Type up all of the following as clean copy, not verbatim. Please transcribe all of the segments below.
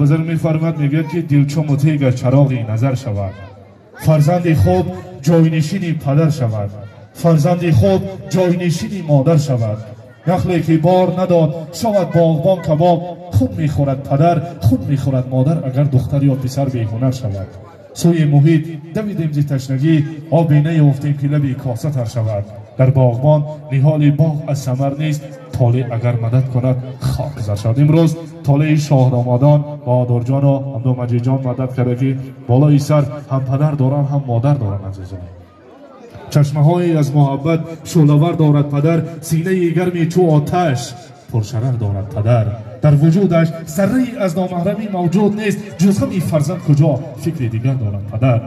Бузург мефармад, мегӯяд ки дилчо мутега чароғи назар шавад, фарзанди хуб ҷойнишини падар шавад, фарзанди хуб ҷойнишини модар шавад. Нахле ки бор надод шавад боғбон кабоб, хун мехӯрад падар, хун мехӯрад модар, агар духтар ё писар беҳунар шавад. Сӯи муҳит давидем зи ташнагӣ, обе наёфтем ки лаби коса тар шавад. Дар боғбон ниҳоли боғ аз самар нест, толеъ агар мадад кунад хок зар шавад. Имрӯз толеи шоҳдомодон Баҳодурҷону Абдумаҷидҷон мадад карда ки болои сар ҳам падар доранд, ҳам модар доранд. Азизон, чашмаҳое аз муҳаббат шӯълавар дорад падар, синаи гарми чӯ оташ пуршарар дорад падар. Дар вуҷудаш заррае аз номаҳрамӣ мавҷуд нест, ҷуз ғами фарзанд куҷо фикри дигар дорад падар.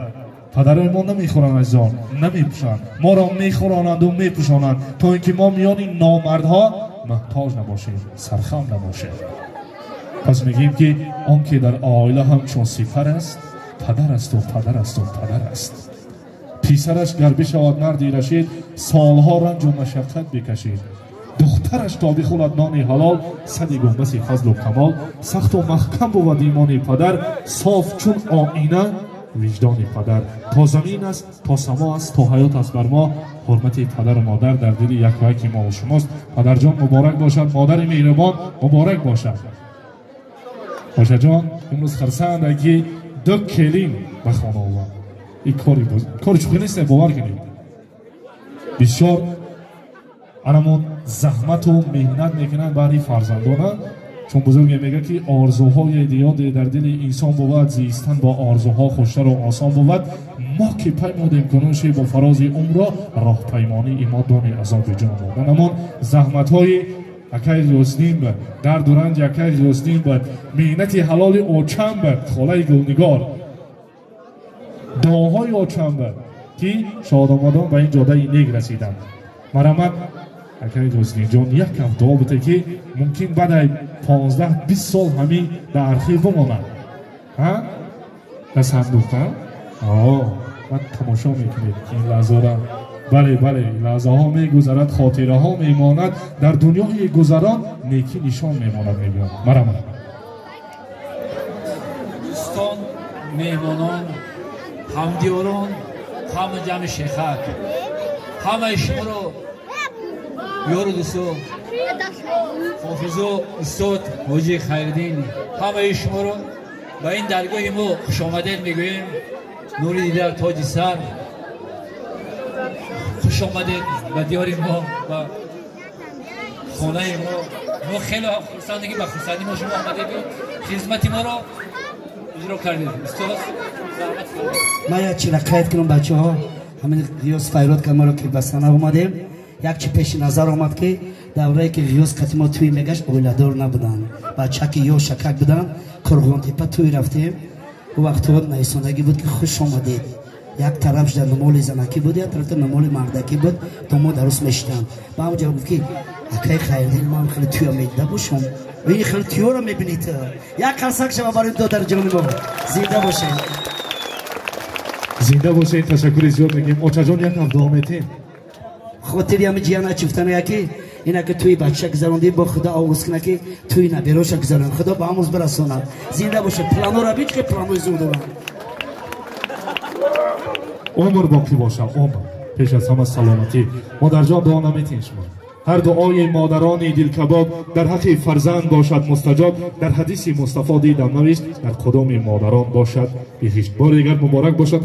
Падарои мо намехӯранд, азизон, намепӯшанд, моро мехӯронанду мепӯшонанд, то ин ки мо миёни номардҳо муҳтоҷ набошем, сархам набошем. Пас мегӯем ки он ки дар оила ҳамчун сипар аст, падар асту падар асту падар аст. Писараш гар бишавад марди рашид, солҳо ранҷу машаққат бикашид. Духтараш то бихӯрад нони ҳалол, сади гумбаси фазлу камол. Сахту маҳкам бувад имони падар, соф чун оина виҷдони падар. То замин аст, то само аст, то ҳаёт аст бар мо, ҳурмати падару модар дар дили яку яки мо ва шумост. Падарҷон муборак бошад, модари меҳрубон муборак бошад. Бошаҷон имрӯз хурсанд, ки ду келин ба хона овард. Ин кори шӯхӣ нест, бовар кунед. Бисёр анамон заҳмату меҳнат мекунанд баъди фарзандона, чун бузурге мегӯяд ки орзуҳои диёде дар дили инсон бувад, зистан бо орзуҳо хуштару осон бувад. Мо ки паймодем кунун шебу фарози умрро, роҳпаймонии мо дони азоби ҷон буд. Анамон заҳматҳои акай Ғиёсдин буд, дарду ранҷи акай Ғиёсдин буд, меҳнати ҳалоли очам буд, холаи Гулнигор, дуоҳои очам буд, ки шодомодон ба ин ҷодаи нек расиданд. Марҳамат, акай Ғиёсдинҷон, як кам дуо буте, ки мумкин баъд 15-20 сол ҳамин дар архив бимонад, дар сандуқ. Баъд тамошо мекунед ин лаҳзора. Бале, бале, лаҳзаҳо мегузарад, хотираҳо мемонад, дар дунёи гузарон некӣ нишон мемонад, мегӯяд. Марҳамат. Дӯстон, меҳмонон, ҳамдиёрон, ҳама ҷамъи Шехак, ҳамаи шуморо, ёру дӯсто, ҳофизу устод Ҳоҷи Хайриддин, ҳамаи шуморо ба ин даргоҳи мо хушомадед мегӯем. Нури дида, тоҷи сар, хуш омадед ба диёри мо, ба хонаи мо. Мо хеле хурсандем, ки ба хурсандӣ мо шумо омадеду хизмати моро иҷро кардед. Устод, заҳмат. Ман як чира қайд кунам, бачаҳо. Ҳамин Ғиёс файрод кард моро, ки ба сана омадем. Як чи пеши назар омад, ки даврае ки Ғиёс қати мо тӯй мегашт, оиладор набуданд, бачаки ё шакак буданд. Қурғонтепа тӯй рафтем. Ӯ вақтҳо нависондагӣ буд, ки хуш омадед. Як тараф дар нумоли занакӣ буд, як тараф нумоли мардакӣ буд. То мо дарус мешидам, ба ҳамҷа гуфт, ки акаи Хайрдин, ман хеле тӯя медида бошам, ин хеле тӯёро мебинед. Як қарсак шава барои додарҷони мо. Зинда бошед. Зинда бошед, ташаккури зиёд мегӯем. Очаҷон, як ҳафт дуо метем. Хотири ҳами ҷияна чифтана, яки ина ки тӯи бача гузарондем, бо худо овоз куна, ки тӯи набероша гузаронем, худо ба ҳамуз бирасонад. Зинда бошед. Планора бич, ки планои зур доранд. Умр боқӣ бошад, умр, пеш аз ҳама саломатӣ. Модарҷон, дуо наметем шумо? Ҳар дуои модарони дилкабоб дар ҳаққи фарзанд бошад мустаҷоб. Дар ҳадиси Мустафо дидам навишт, дар қудуми модарон бошад биҳишт. Бори дигар муборак бошад.